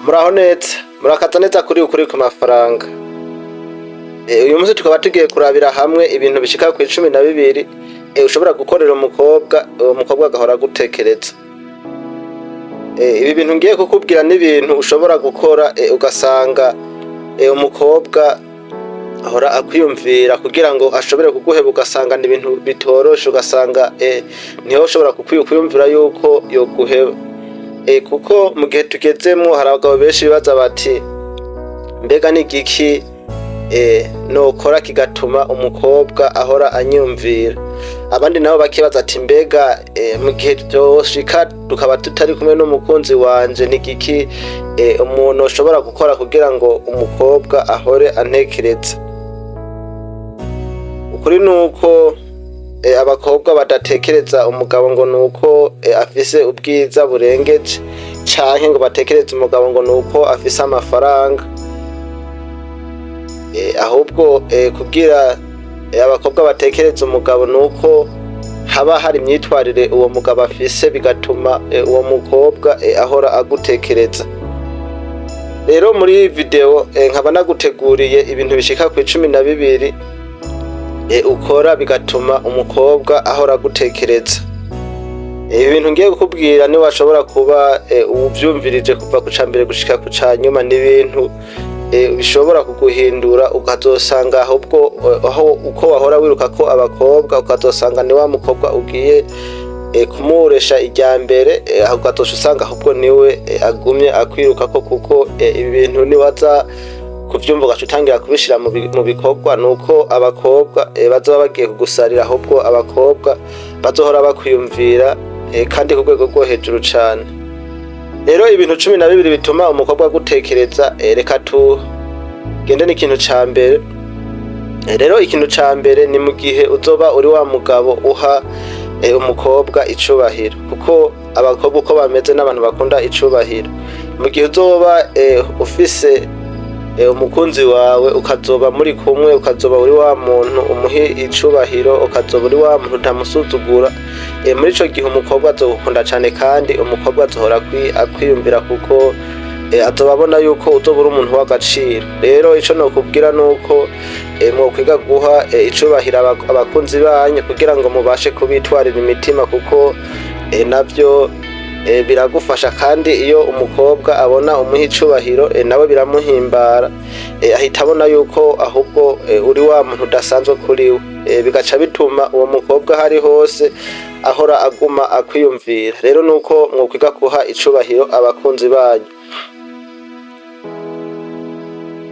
Muraho neza, murakaza neza kuri Ukuri ku Mafaranga. Uyu munsi tukaba tugiye kurabira hamwe ibintu bishika ku 12 ushobora gukorera umukobwa, uwo mukobwa agahora agutekereza. Ibi bintu ngiye kukubwira ni ibintu ushobora gukora ugasanga umukobwa ahora akwiyumvira kugira ngo ashobore kuguheba, ugasanga ni ibintu bitoroshe, ugasanga niho ushobora kwiyumvira yuko yoguheba. Kuko mu gihe tugezemwo hari abagabo benshi bibaza bati: "Mbega ni igiki nokora kigatuma umukobwa ahora anyumvira?" Abandi nabo bakibaza ati: "Mbega mu gihe vyoshika tukaba tutari kumwe n'umukunzi wanje, ni igiki umuntu ashobora gukora kugira ngo umukobwa ahore antekereza?" Ukuri nuko abakobwa badatekereza umugabo ngo nuko afise ubwiza burengeje, canke ngo batekereze umugabo ngo nuko afise amafaranga. Ahubwo kugira abakobwa batekereza umugabo nuko haba hari imyitwarire uwo mugabo afise, bigatuma uwo mukobwa ahora agutekereza. Rero muri iyi video nkaba naguteguriye ibintu bishika ku 12 ukora bigatuma umukobwa ahora agutekereza. Ibi bintu ngiye kukubwira, niwashobora kuba uvyumvirije kuva ku cambere gushika ku canyuma, ni ibintu bishobora kuguhindura, ukazosanga ahubwo aho uko wahora wiruka ko abakobwa, ukazosanga ni wa mukobwa ugiye kumuresha irya mbere, ukazoca usanga ahubwo niwe agumye akwirukako. Kuko ibi bintu niwaza kuvyumva ugaca utangira kubishira mu bikorwa, nuko abakobwa bazoba bagiye kugusarira. Ahubwo abakobwa bazohora bakwiyumvira kandi ku rwego rwo hejuru cane. Rero ibintu 12 bituma umukobwa agutekereza, reka tugende n'ikintu ca mbere. Rero ikintu ca mbere ni mu gihe uzoba uri wa mugabo uha umukobwa icubahiro, kuko abakobwa uko bameze n'abantu bakunda icubahiro. Mu gihe uzoba ufise umukunzi wawe, ukazoba muri kumwe, ukazoba uri wa muntu umuha icubahiro, ukazoba uri wa muntu utamusuzugura, muri ico gihe umukobwa azogukunda cane, kandi umukobwa azohora akwiyumvira, kuko azoba abona yuko uzoba uri umuntu w'agaciro. Rero ico nokubwira nuko mwokwiga guha icubahiro abakunzi banyu kugira ngo mubashe kubitwarira imitima, kuko navyo biragufasha. Kandi iyo umukobwa abona umuha icubahiro, nawe biramuhimbara, ahita abona yuko ahubwo uri wa muntu udasanzwe kuri we, bigaca bituma uwo mukobwa aho ari hose ahora aguma akwiyumvira. Rero nuko mwokwiga guha icubahiro abakunzi banyu.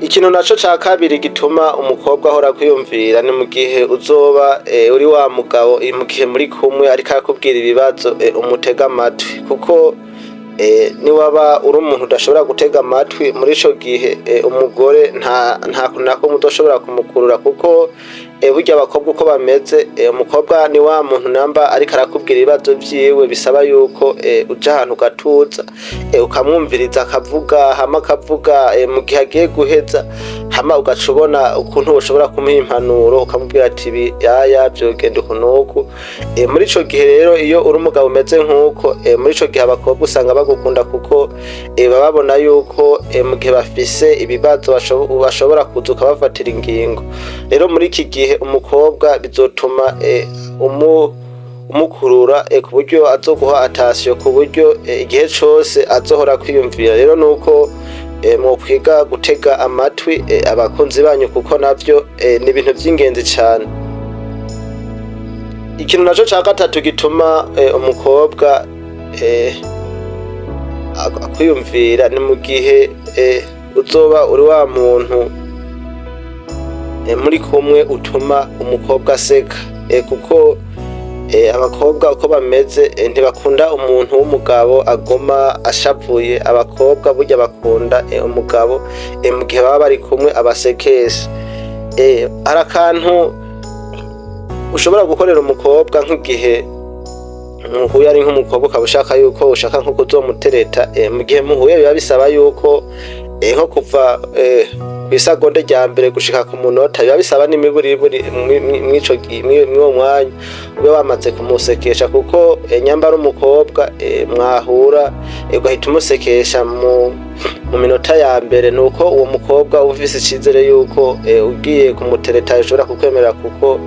Ikintu naco ca kabiri gituma umukobwa ahora akwiyumvira ni mu gihe uzoba uri wa mugabo, mu gihe muri kumwe ariko arakubwira ibibazo, umutega amatwi. Kuko niwaba uri umuntu udashobora gutega amatwi, muri ico gihe umugore nta kuntu na kumwe uzoshobora kumukurura. Kuko burya abakobwa uko bameze, umukobwa ni wa muntu namba ariko arakubwira ibibazo vyiwe, bisaba yuko uja ahantu ugatuza, ukamwumviriza akavuga, hama akavuga, mu gihe agiye guheza, hama ugaca ubona ukuntu ushobora kumuha impanuro, ukamubwira ati: "Ibi yaya vyogenda uku n'uku." Muri ico gihe rero, iyo uri umugabo umeze nk'uko, muri ico gihe abakobwa usanga bagukunda, kuko baba babona yuko mu gihe bafise ibibazo bashobora kuza ukabafatira ingingo. Rero muri iki gihe umukobwa bizotuma umukurura ku buryo azoguha attention, ku buryo igihe cose azohora kwiyumvira. Rero nuko mwokwiga gutega amatwi abakunzi banyu, kuko navyo ni ibintu vy'ingenzi cane. Ikintu naco ca gatatu gituma umukobwa akwiyumvira ni mu gihe uzoba uri wa muntu muri kumwe utuma umukobwa aseka. Kuko abakobwa uko bameze ntibakunda umuntu w'umugabo aguma ashavuye. Abakobwa burya bakunda umugabo mu gihe baba bari kumwe abasekesha. Hari akantu ushobora gukorera umukobwa nk'igihe muhuye, ari nk'umukobwa ukaba ushaka yuko ushaka nko kuzomutereta. Mu gihe muhuye biba bisaba yuko nko kuva kw'isegonde rya mbere gushika ku munota, biba bisaba n'imiburiburi mw'uwo mwanya ube wamaze kumusekesha. Kuko nyambara umukobwa mwahura ugahita umusekesha mu Mu minota ya mbere nuko uwo mukobwa uba ufise icizere yuko ugiye kumutereta ashobora kukwemerera, kuko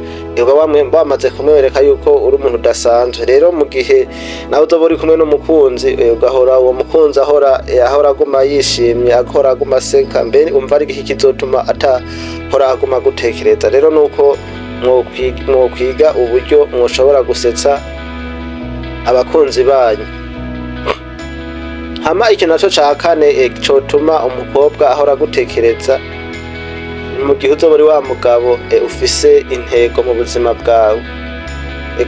uba wamaze kumwereka yuko uri umuntu udasanzwe. Rero mu gihe nawe uzoba uri kumwe n'umukunzi, ugahora uwo mukunzi ahora aguma yishimye, ahora aguma aseka, mbe umva ari iki kizotuma atahora aguma agutekereza? Rero nuko mwokwiga uburyo mwoshobora gusetsa abakunzi banyu. Hama ikintu naco ca kane cotuma umukobwa ahora agutekereza, ni mu gihe uzoba uri wa mugabo ufise intego mu buzima bwawe.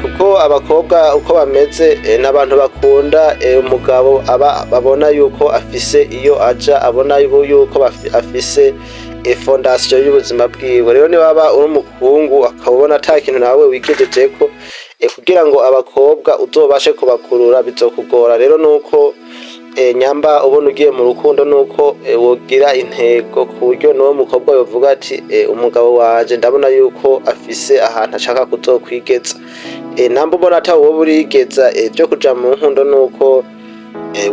Kuko abakobwa uko bameze, n'abantu bakunda umugabo aba babona yuko afise iyo aja, abona yuko afise fondation y'ubuzima bwiwe. Rero niwaba uri umukungu akaba ubona ata kintu nawe wigejejeko, kugira ngo abakobwa uzobashe kubakurura bizokugora. Rero nuko nyamba ubona ugiye mu rukundo, nuko wogira intego ku buryo n'uwo mukobwa yovuga ati: "Umugabo wanje ndabona yuko afise ahantu ashaka kuzokwigeza." Namba ubona ata woba urigeza, vyo kuja mu nkundo nuko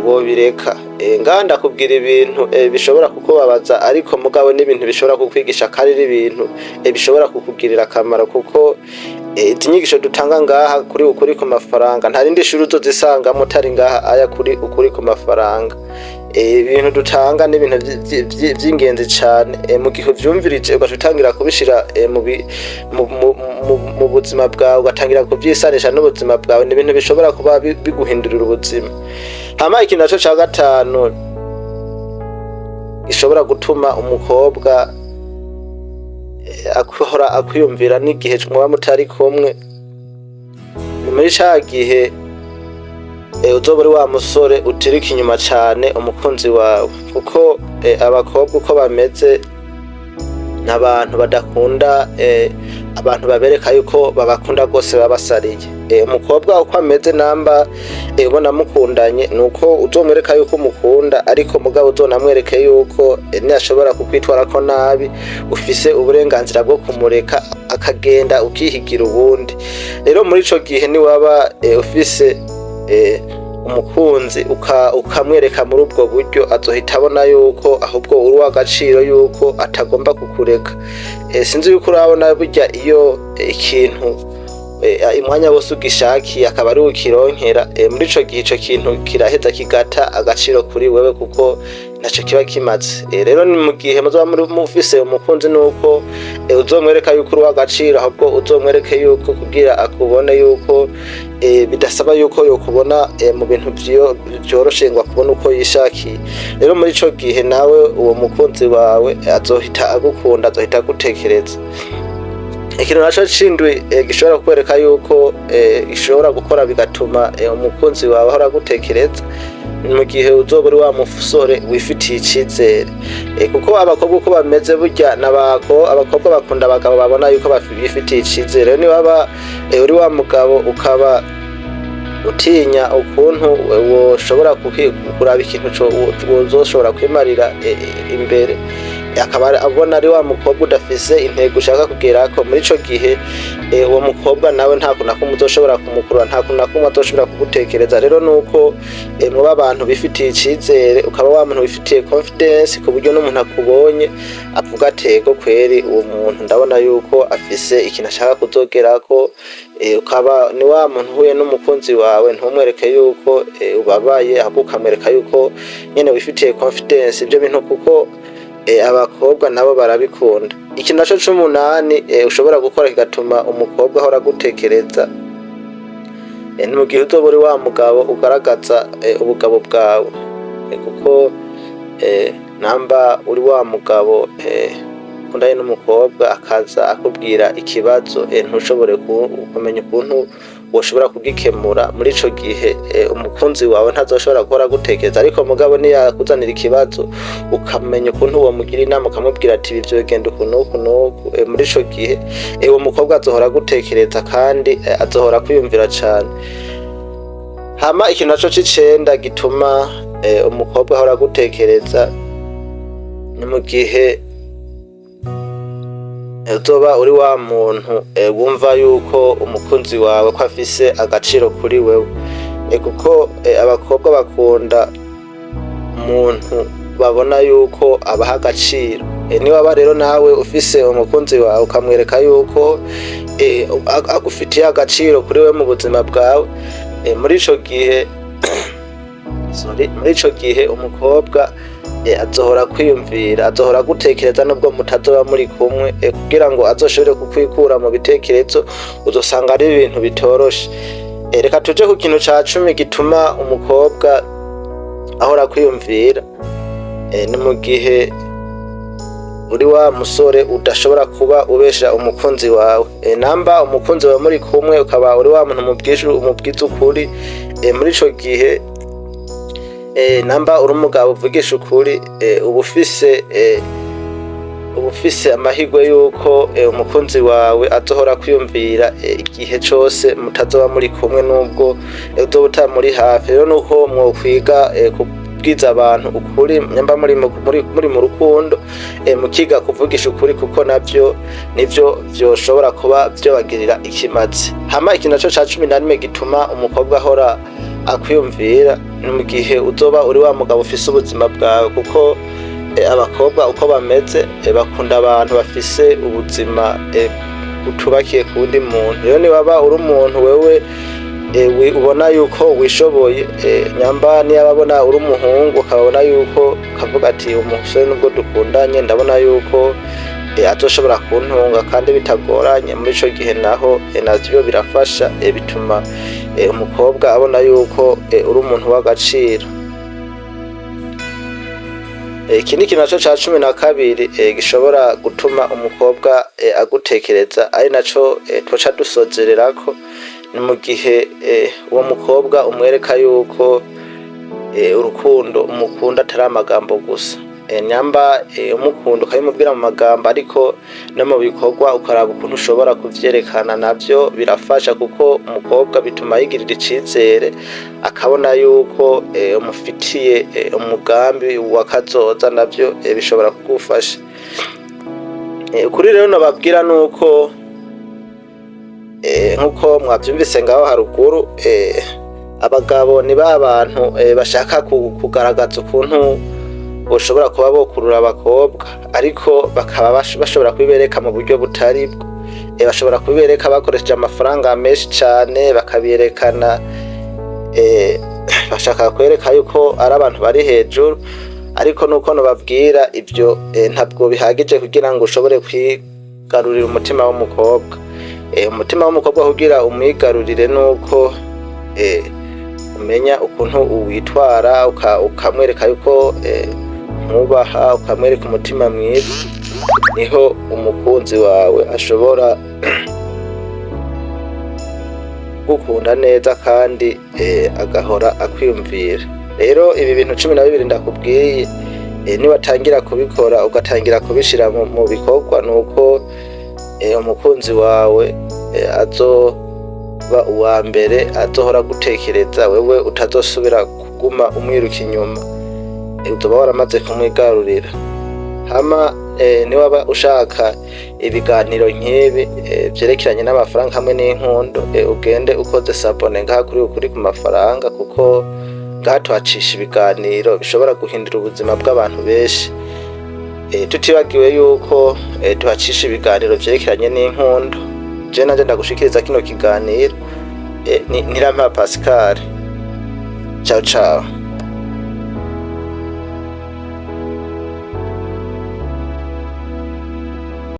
wobireka. Ngaha ndakubwira ibintu bishobora kukubabaza, ariko mugabo n'ibintu bishobora kukwigisha kandi n'ibintu bishobora kukugirira akamaro, kuko izi nyigisho dutanga ngaha kuri Ukuri ku Mafaranga nta rindi shuri uzozisangamo utari ngaha aya kuri Ukuri ku Mafaranga. Ibintu dutanga ni ibintu vy'ingenzi cane. Mu gihe uvyumvirije ugaca utangira kubishira mu buzima bwawe, ugatangira kuvyisanisha n'ubuzima bwawe, ni ibintu bishobora kuba biguhindurira ubuzima. Hama ikintu naco ca gatanu gishobora gutuma umukobwa ahora akwiyumvira n'igihe muba mutari kumwe, ni muri ca gihe uzoba uri wa musore utirika inyuma cane umukunzi wawe, kuko abakobwa uko bameze ni abantu badakunda abantu babereka yuko babakunda rwose babasariye. Umukobwa uko ameze, namba ubona mukundanye, nuko uzomwereka yuko umukunda, ariko mugabo uzonamwereke yuko niyashobora kukwitwarako nabi ufise uburenganzira bwo kumureka akagenda ukihigira uwundi. Rero muri ico gihe niwaba ufise umukunzi ukamwereka muri ubwo buryo, azohita abona yuko ahubwo uri uw'agaciro, yuko atagomba kukureka. Sinzi yuko urabona burya iyo ikintu umwanya wose ugishakiye akaba ari ukironkera, muri ico gihe ico kintu kiraheza kigata agaciro kuri wewe, kuko ntaco kiba kimaze. Rero ni mu gihe muzoba muri mufise umukunzi, nuko uzomwereka yuko uri uw'agaciro, ahubwo uzomwereke yuko kugira akubone yuko bidasaba yuko yokubona mu bintu vyoroshe ngo akubone uko yishakiye. Rero muri ico gihe nawe uwo mukunzi wawe azohita agukunda, azohita agutekereza. Ikintu naco c'indwi gishobora kukwereka yuko gishobora gukora bigatuma umukunzi wawe ahora agutekereza, ni mu gihe uzoba uri wa musore wifitiye icizere. Kuko abakobwa uko bameze burya nabako abakobwa bakunda abagabo babona yuko bifitiye icizere. Rero niwaba uri wa mugabo ukaba utinya ukuntu woshobora kuraba ikintu wozoshobora kwimarira imbere, akaba abona ari wa mukobwa udafise intego ushaka kugerako, muri ico gihe uwo mukobwa nawe nta kuntu na kumwe uzoshobora kumukurura, nta kuntu na kumwe azoshobora kugutekereza. Rero nuko muba abantu bifitiye icizere, ukaba wa muntu wifitiye confidence, ku buryo n'umuntu akubonye avuga ati: "Ego kweri, uwo muntu ndabona yuko afise ikintu ashaka kuzogerako." Ukaba ni wa muntu uhuye n'umukunzi wawe ntumwereke yuko ubabaye, ahubwo ukamwereka yuko nyene wifitiye confidence. Ivyo bintu kuko abakobwa nabo barabikunda. Iki naco c'umunani ushobora gukora kigatuma umukobwa ahora agutekereza, ni mu gihe uzoba uri wa mugabo ugaragaza ubugabo bwawe. Kuko namba uri wa mugabo ukundanye n'umukobwa akaza akubwira ikibazo, ntushobore kumenya ukuntu woshobora kugikemura, muri ico gihe umukunzi wawe ntazoshobora guhora agutekereza. Ariko mugabo niyakuzanira ikibazo ukamenya ukuntu womugira inama, ukamubwira ati: "Ibi vyogenda uku n'uku n'uku," muri ico gihe uwo mukobwa azohora agutekereza kandi azohora akwiyumvira cane. Hama ikintu naco c'icenda gituma umukobwa ahora agutekereza, ni mu gihe uzoba uri wa muntu wumva yuko umukunzi wawe ko afise agaciro kuri wewe. Kuko abakobwa bakunda umuntu babona yuko abaha agaciro. Niwaba rero nawe ufise umukunzi wawe ukamwereka yuko agufitiye agaciro kuri we mu buzima bwawe, muri ico gihe, sorry, muri ico gihe umukobwa azohora kwiyumvira, azohora agutekereza nubwo mutazoba muri kumwe. Kugira ngo azoshobore kukwikura mu bitekerezo uzosanga ari ibintu bitoroshe. Reka tuje ku kintu ca 10 gituma umukobwa ahora kwiyumvira. Ni mu gihe uri wa musore udashobora kuba ubesha umukunzi wawe. Namba umukunzi wawe muri kumwe ukaba uri wa muntu umubwiza ukuri, muri ico gihe, namba uri umugabo uvugisha ukuri, uba ufise amahirwe yuko umukunzi wawe azohora kwiyumvira igihe cose mutazoba muri kumwe, nubwo uzoba utamuri hafi. Rero nuko mwokwiga kubwiza abantu ukuri, nyamba muri mu rukundo, mukiga kuvugisha ukuri, kuko navyo nivyo vyoshobora kuba vyobagirira ikimazi. Hama iki naco ca 11 gituma umukobwa ahora akwiyumvira ni mu gihe uzoba uri wa mugabo ufise ubuzima bwawe, kuko abakobwa uko bameze, bakunda abantu bafise ubuzima butubakiye ku wundi muntu. Rero niwaba uri umuntu wewe ubona yuko wishoboye, nyamba niba abona uri umuhungu ukabona yuko ukavuga ati: "Umusore nubwo dukundanye ndabona yuko azoshobora kuntunga kandi bitagoranye", muri ico gihe naho navyo birafasha, bituma umukobwa abona yuko uri umuntu w'agaciro. Iki ni ikintu naco ca 12 gishobora gutuma umukobwa agutekereza, ari naco twoca dusozererako. Ni mu gihe uwo mukobwa umwereka yuko urukundo umukunda atari amagambo gusa. Nyamba umukunda ukabimubwira mu magambo, ariko no mu bikorwa ukaraba ukuntu ushobora kuvyerekana, navyo birafasha, kuko umukobwa bituma yigirira icizere, akabona yuko umufitiye umugambi wa kazoza. Navyo bishobora kugufasha. Ukuri rero nobabwira nuko nkuko mwavyumvise ngaho haruguru, abagabo ni ba bantu bashaka kugaragaza ukuntu boshobora kuba bokurura abakobwa, ariko bakaba bashobora kubibereka mu buryo butari bwo. Bashobora kubibereka bakoresheje amafaranga menshi cane, bakabiyerekana bashaka kwereka yuko ari abantu bari hejuru. Ariko nuko nobabwira ivyo ntabwo bihagije kugira ngo ushobore kwigarurira umutima w'umukobwa. Umutima w'umukobwa kugira umwigarurire nuko umenya ukuntu witwara, ukamwereka yuko mwubaha, ukamwereka umutima mwiza, niho umukunzi wawe ashobora gukunda neza kandi agahora akwiyumvira. Rero ibi bintu 12 ndakubwiye, niwatangira kubikora, ugatangira kubishira mu bikorwa, nuko umukunzi wawe azoba uwa mbere azohora gutekereza wewe, utazosubira kuguma umwiruka inyuma, uzoba waramaze kumwigarurira. Hama niwaba ushaka ibiganiro nk'ibi vyerekeranye n'amafaranga hamwe n'inkundo, ugende ukoze s'abonner ngaha kuri Ukuri ku Mafaranga, kuko ngaha tuhacisha ibiganiro bishobora guhindura ubuzima bw'abantu benshi. Tutibagiwe yuko tuhacisha ibiganiro vyerekeranye n'inkundo. Je nanje ndagushikiriza kino kiganiro ni Ntirampa Pascal. Ciao ciao.